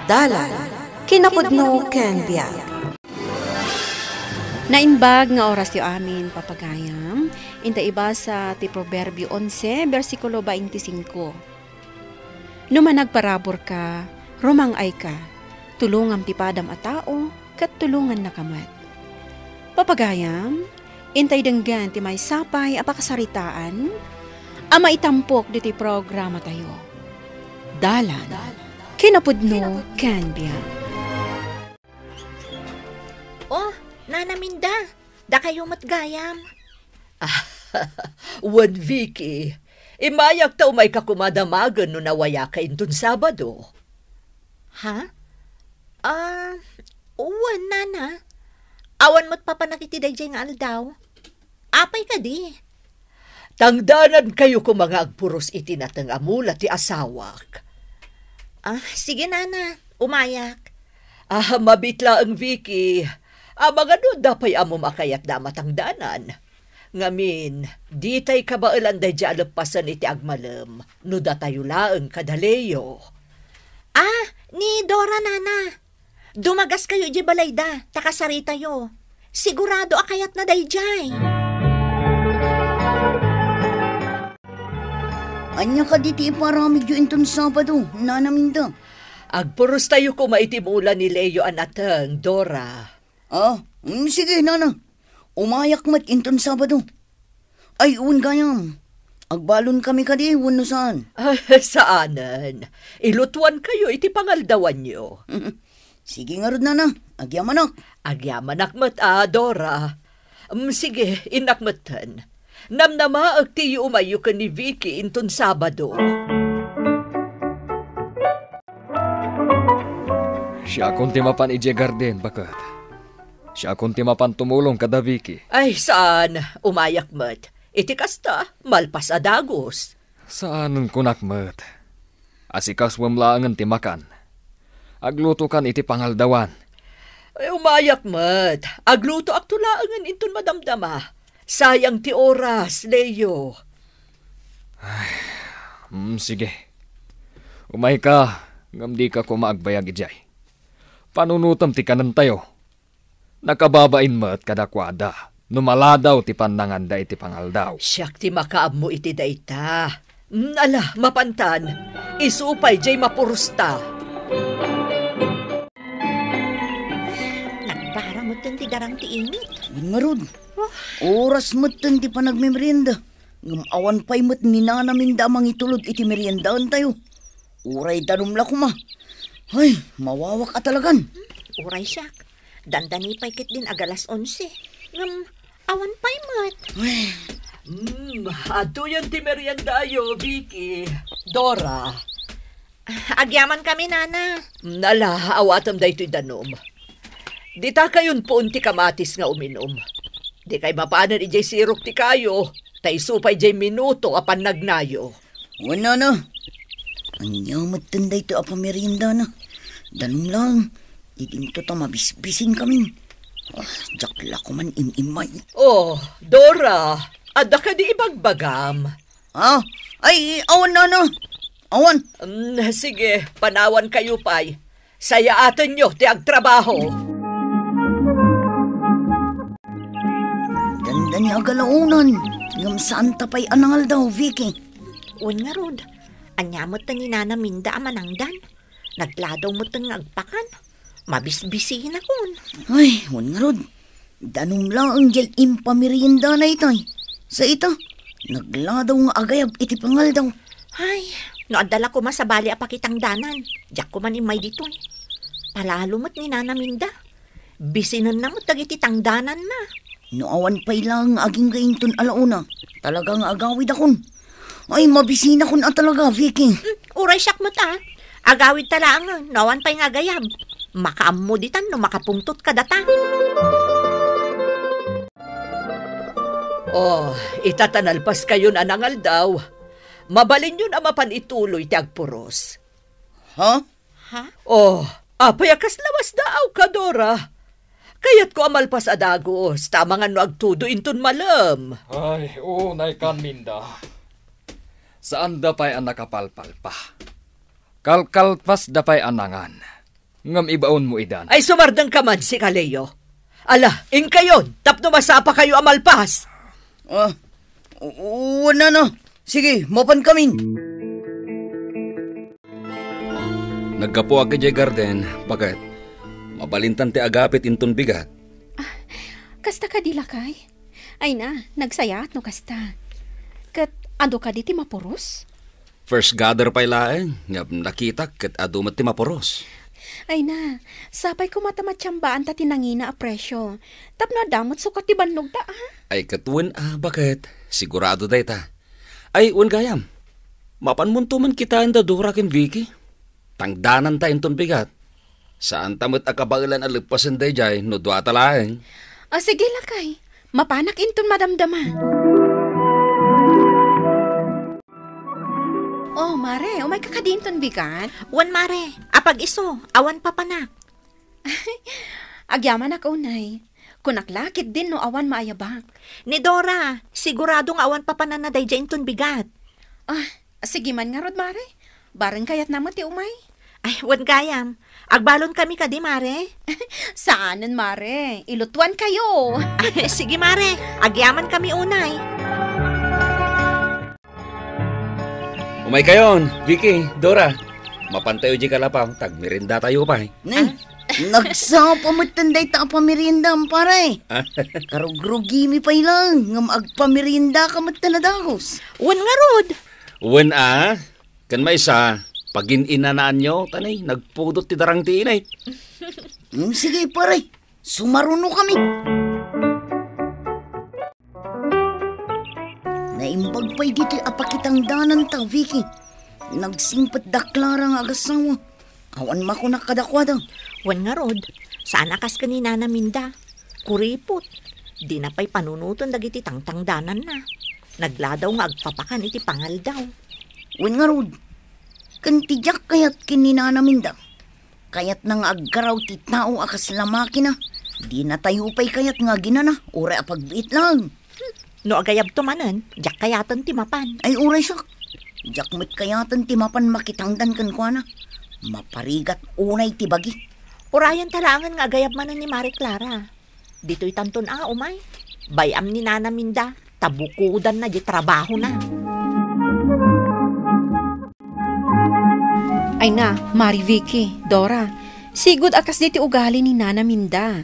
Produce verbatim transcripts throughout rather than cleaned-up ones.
Dalan, kinapudno ken biag. Naimbag nga orasyo amin, papagayam. Inta ibasa ti Proverbio onse, bersikulo twenty-five. No managparaburka, rumang-ayka, tulongam ti padam a tao, ket tulongannaka met. Papagayam, intay denggen ti maysa pay a pakasaritaan a maitampok ditoy programatayo. Dalan, kinapudno ken biag. Oh, Nana Minda, dakayo met gayam. Wen, Vicky, immayak ta umayka koma damagen no nawayaka inton Sabado. Ha? Ah, wen, Nana. Awan met papanak iti daydiay nga aldaw. Apay kadi? Tangdanankayo koma nga agpuros iti nateng a mula ti asawak. Ah, sige, Nana. Umayak. Ah, mabit laeng, Vicky. Amangan no adda pay ammom a kayatda a matangdanan. Ngamin, ditay kabaelan daydiay a leppasen iti agmalem no datayo laeng kada Leo. Ah, ni Dora, Nana. Dumagaskayo idiay balayda, ta kasaritayo. Sigurado a kayatna daydiay. Ania kadi ti iparamidyo inton Sabado, Nana Minda? Agpurostayo koma iti mula ni Leo a nateng, Dora. Ah, mm, sige, Nana. Umayak met inton Sabado. Ay, wen gayam. Agbalonkami kadi wenno saan? Ah, saanen. Ilutuankayo iti pangaldawanyo. Sige ngarud, Nana. Agyamanak. Agyamanak met a, Dora. Mm, sige, innak metten. Namnamaek ti iumayyo ken ni Vicky inton Sabado. Siakon ti mapan idiay garden, baket. Siakon ti mapan tumulong kada Vicky. Ay, saan. Umayak met. Iti kasta, malpas a dagus. Saanen, kunak met. Asikasuem laengen ti makan. Aglutokan iti pangaldawan. Ay, umayak met. Aglutoakto laengen inton madamdama. Sayang ti oras, Leo. Ay, mm, sige. Umayka, ngem dika koma agbayag idiay. Panunotem ti kanentayo. Nakababain met kadakuada no maladaw ti pannanganda iti pangaldaw. Siak ti makaammo iti dayta. Mm, ala, mapantan. Isu pay diay mapurosta. Nagpara metten ti darang ti init. Wen ngarud. Oh. Oras metten ti panagmemerienda. Ngem awan pay met ni Nana Minda a mangitulod iti meriendaentayo. Uray danum la koma. Ay, mawawak a talagan. Uray siak. Dandani pay ketdin agalas onse. Ngem awan pay met. Ay. Hmm, adtoyen ti meriendayo, Vicky. Dora. Agyamankami, Nana. Nala, awatem daytoy danum. Ditakayon puon ti kamatis nga uminum. Dikay mapanen idiay sirok ti kayo, ta isu pay diay minuto a pannagnayo. Wen, Nana. Ania metten daytoy a pameriendana? Danum laeng, idinto ta mabisbisinkamin. Ah, diak la koman im-immay. Oh, Dora, adda kadi ibagbagam? Ah, ay, awan, Nana. Awan. Mm, sige, panawankayo pay. Sayaatenyo ti agtrabaho. Dandani agalaonan, ngem saanta pay a nangaldaw, Vicky. Wen ngarud, ania met ni Nana Minda a manangdan? Nagladaw met nga agpakan. Mabisbisinakon. Ay, wen ngarud. Danum laeng diay impameriendana itay. Sa ita, nagladaw nga agayab iti pangaldaw. Ay, no adda la koma sabali a pakitangdanan, diak koman immay ditoy. Palalo met ni Nana Minda. Bisinenna met dagiti tangdananna. No awan pay laeng nga agingga inton alauna, talaga nga agawidakon. Ay, mabisinakon a talaga, Vicky. Hmm, uray siak met a. Agawidta laengen, no awan pay nga agayab. Makaammo ditan no makapungtot kadata. Oh, ita ta nalpaskayon a nangaldaw. Mabalinyon a mapan ituloy ti agpuros. Ha? Ha? Oh, apay a kas lawas daawka, Dora? Kayatko a malpas a dagus, ta amangan no agtudo inton malem. Ay, unaykan, Minda. Saanda pay a nakapalpalpa. Kalkalpasda pay a nangan. Ngem ibaonmo idan. Ay, sumardengka man, sika, Leo. Ala, inkayon, tapno masapakayo a malpas. Ah, u-, u-, wen, nana. Sige, mapankamin. Naggapuak idiay garden, baket mabalintan ti agapit inton bigat. Ah, kasta kadi, lakay? Ay na, nagsayaat no kasta. Ket adu kadi ti mapuros? First gather pay laeng, ngem nakitak ket adu met ti mapuros. Ay na, sapay koma ta matiambaanta ti nangina a presio. Tapno adda met sukat ti bannogda, a? Ay, ket wen a, baket? Sigurado dayta. Ay, wen gayam. Mapanmonto man kitaen da Dora ken Vicky. Tangdananta inton bigat. Saanta met a kabaelan a leppasen daydiay no duata laeng. A, sige, lakay. Mapanak inton madamdama. Oh, mare, umayka kadi inton bigat? Wen, mare. Apag-isu, awan papanak. Agyamanak unay. Kunak la ketdin no awan maayabak. Ni Dora, sigurado nga awan papananna daydiay inton bigat. Ah, sige man ngarud, mare. Bareng kayatna met ti umay. Ay, wen gayam. Agbalon kami kadi, mare? Saanen, mare. Ilutuan kayo. Sige, mare. Agyaman kami unay. Umay kayon, Vicky, Dora. Mapantayo di kalapaw, tagmeriendatayo pay. Ne, nagsapa metten dayta a pameriendam, pare. Karugrugimi pay lang, ngem agpameriendaka metten a dagus. Wen ngarud. Wen a, ken maysa, pagin-inanaanyo, tanay, nagpudot ti darang ti init. Hmm, sige, pare. Sumaruno kami. Naimbag pay ditoy a pakitangdananta, Vicky. Nagsingpet da Clara nga agassawa. Awan makunak kadakuada. Wen ngarud, saan a kas ken ni Nana Minda. Kuripot. Dina pay panunoten dagiti tangtangdananna. Nagladaw nga agpapakan iti pangaldaw. Wen ngarud, ken ti diak kayat ken ni Nana Minda. Kayatna nga aggaraw ti tao a kasla makina. Dinatayo pay kayat nga aginana, uray a pagbiit laeng. No agayabto manen, diak kayaten ti mapan. Ay, uray siak. Diak met kayaten ti mapan makitangdan kenkuana. Maparigat unay ti bagi. Urayenta laengen nga agayab manen ni Mare Clara. Ditoy tanton a, umay. Bay-am ni Nana Minda, ta bukodanna di trabahona. Ay na, Mari Vicky, Dora, sigud a kasdi ti ugali ni Nana Minda.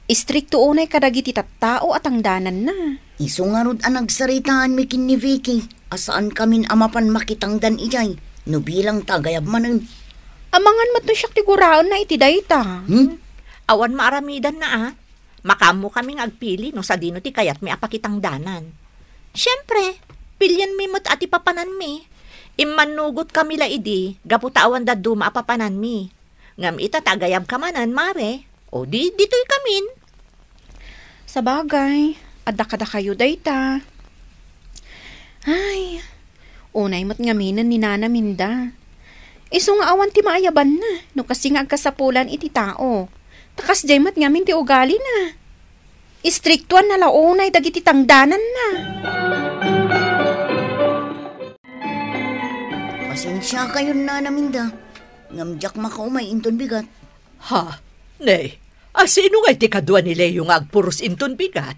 Istrikto unay kadagiti tattao a tangdananna. Isu ngarud a nagsaritaanmi ken ni Vicky a saankamin a mapan makitangdan idiay no bilang ta agayab manen. Amangan met no siak ti guraenna iti dayta. Hmm? Awan maaramidanna a. Makaammo kami nga agpili no sadino ti kayatmi a pakitangdanan. Siempre, pilienmi met a ti papananmi. Immannugot kami la idi gapu ta awan dadduma a papananmi. Ngem ita ta agayabka manen, Mare, o di ditoy kamin. Sabagay, adda kadakayo dayta. Ay, unay met ngaminen ni Nana Minda. Isu nga awan ti maayabanna no kasdi nga agkasapulan iti tao. Ta kasdiay met ngamin ti ugalina. Istriktuanna la unay dagiti tangdananna. Pasensiakayon, Nana Minda, ngem diak makaumay inton bigat. Ha? Nay, a sino ngay ti kadua ni Leo nga agpuros inton bigat?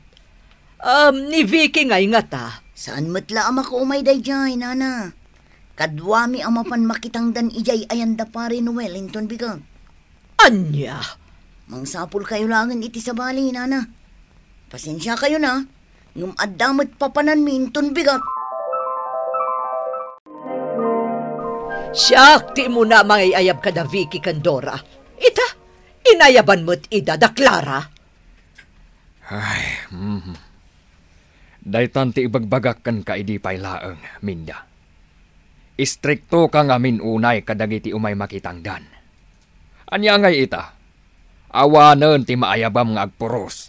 Um, ni Vicky ngay ngata. Saan met la a makaumay daydiay, Nana. Kaduami a mapan makitangdan idiay ayan da Pare Noel inton bigat. Ania? Mangsapulkayo laengen iti sabali, Nana. Pasensiakayon a, ngem adda met papananmi inton bigat. Siak ti immuna a mangay-ayab kada Vicky ken Dora. Ita, inayaban met ida da Clara. Ay, mhm. Daytan ti ibagbagak kenka idi pay laeng, Minda. Istriktoka ngamin unay kadagiti umay makitangdan. Ania ngay ita? Awanen ti maayabam nga agpuros.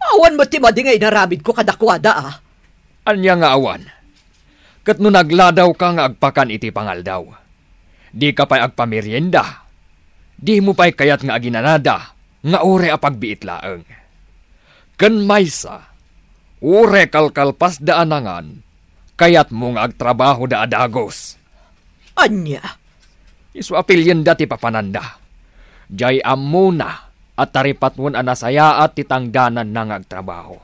Awan met ti madi nga inaramidko kadakuada, a. Ania nga awan? Ket no nagladawka nga agpakan iti pangaldaw, dika pay agpamerienda, dimo pay kayat nga aginanada nga uray a pagbiit laeng. Ken maysa, uray kalkalpasda a nangan, kayatmo nga agtrabahoda a dagus. Ania? Isu a pilienda ti papananda. Jay ammona a taripatwen a nasayaat ti tangdananna nga agtrabaho.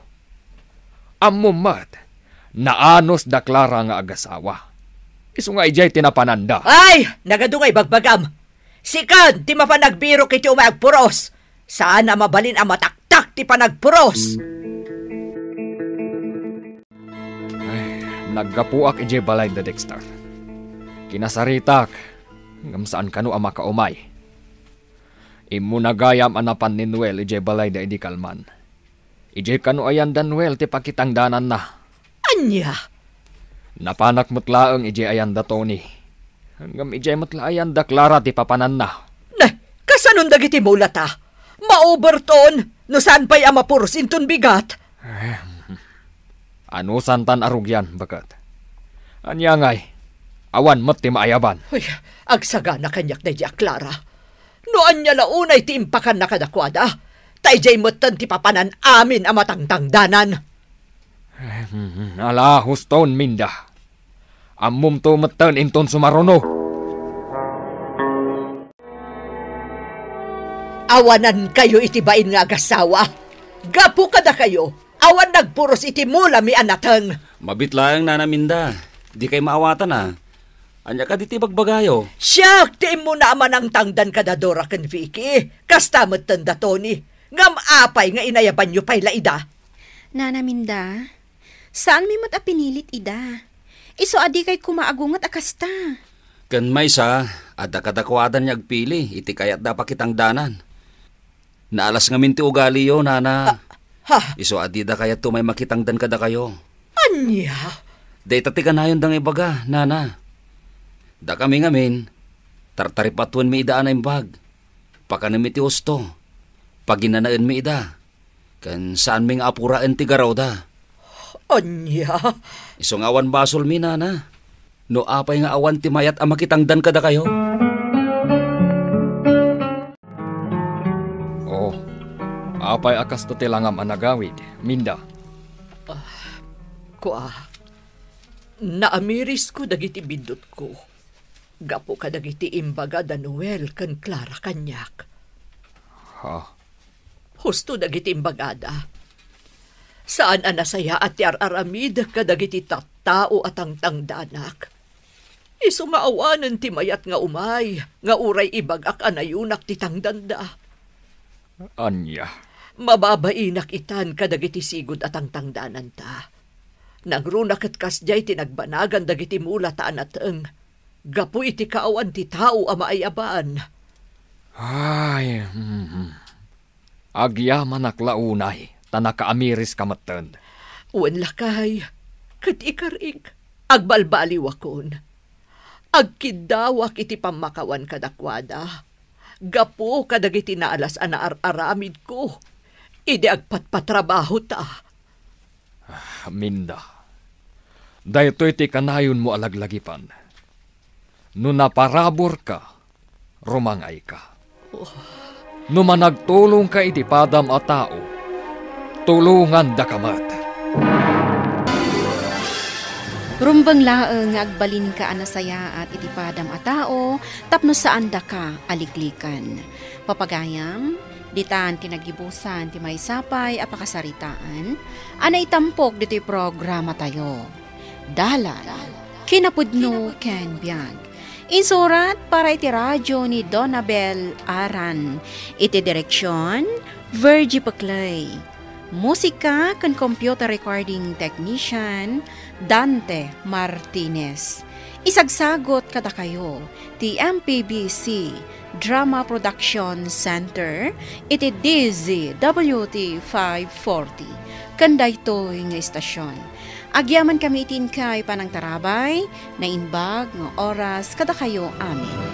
Ammom met, naanus da Clara nga agasawa. Isu nga idiay ti napananda. Ay! Nagadu nga ibagbagam! Sikan ti mapan agbirok iti umay agpuros! Saan a mabalin a mataktak ti panagpuros! Ay, naggapuak idiay balay da Dexter. Kinasaritak, ngem saan kano a makaumay. Immuna gayam a napan ni Noel idiay balay da idi kalman. Idiay kano ayan da Noel ti pakitangdananna. Ania? Napanak met laeng idiay ayan da Tony. Ngem idiay met la ayan da Clara ti papananna. Ne, kasanon dagiti mulata? Mauberton, no saan pay a mapuros inton bigat. Anusantan a rugian, baket. Ania ngay, awan met ti maayaban. Uy, agsagana kaniak daydi a Clara. No ania la unay ti impakanna kadakuada, ta idiay metten ti papanan amin a matangtangdanan. Ala, huston, Minda. Ammomto metten inton sumaruno. Awanankayo iti bain nga agasawa. Gapu kadakayo, awan nagpuros iti mulami a nateng. Mabit laeng, Nana Minda. Dikay maawatan a. Ania kadi ti bagbagayo? Siak ti immuna a manangtangdan kada Dora ken Vicky. Kasta metten da Tony. Ngem apay nga inayabanyo pay la ida? Nana Minda, saanmi met a pinilit ida. Isu a dikay koma agunget a kasta. Ken maysa, adda kadakuada nga agpili iti kayatda a pakitangdanan. Naalas ngamin ti ugaliyo, Nana. Ah, ha? Isu a dida kayatto may makitangdan kadakayo. Ania? Dayta ti kanayonda nga ibaga, Nana. Dakami ngamin, tartaripatwenmi ida a naimbag. Pakanemmi ti husto. Paginanaenmi ida. Ken saanmi nga apuraen ti garawda. Ania? Isu nga awan basolmi, Nana. No apay nga awan ti mayat a makitangdan kadakayo? Oh, apay a kasta ti langam a nagawid, Minda? Ah, kua, naamirisko dagiti biddutko gapu kadagiti imbaga da Noel ken Clara kaniak. Ha? Husto dagiti imbagada. Saan a nasayaat ti ar-aramid kadagiti tattao a tangtangdanak. Isu nga awanen ti mayat nga umay nga uray ibagak a nayunak ti tangdanda. Ania? Mababainak itan kadagiti sigud a tangtangdananta. Nangruna ket kasdiay ti nagbanagan dagiti mulata a nateng gapu iti kaawan ti tao a maayaban. Ay, mhm. Agyamanak la unay, ta nakaamiriska metten. Wen lakay, ket ikarik, agbalbaliwakon. Agkiddawak iti pammakawan kadakuada, gapu kadagiti naalas a naar-aramidko, idi agpatpatrabahota. Ah, Minda, daytoy ti kanayonmo a laglagipan. No naparaburka, rumangayka. No managtulongka iti padam a tao, tulongandaka met. Rumbeng laeng nga agbalinka a nasayaat iti padam a tao tapno saandaka a likliken. Papagayam, ditan ti naggibusan ti maysa pay a pakasaritaan a naitampok ditoy programatayo. Dalan, kinapudno ken biag. Insurat para iti radio ni Donabel Aran. Iti direksion, Virgie Peclay. Musika ken computer recording technician, Dante Martinez. Isagsagot kadakayo ti M P B C Drama Production Center iti D Z W T five forty. Ken daytoy nga istasyon, agyamankami iti inkay panangtarabay, naimbag nga oras kadakayo amin.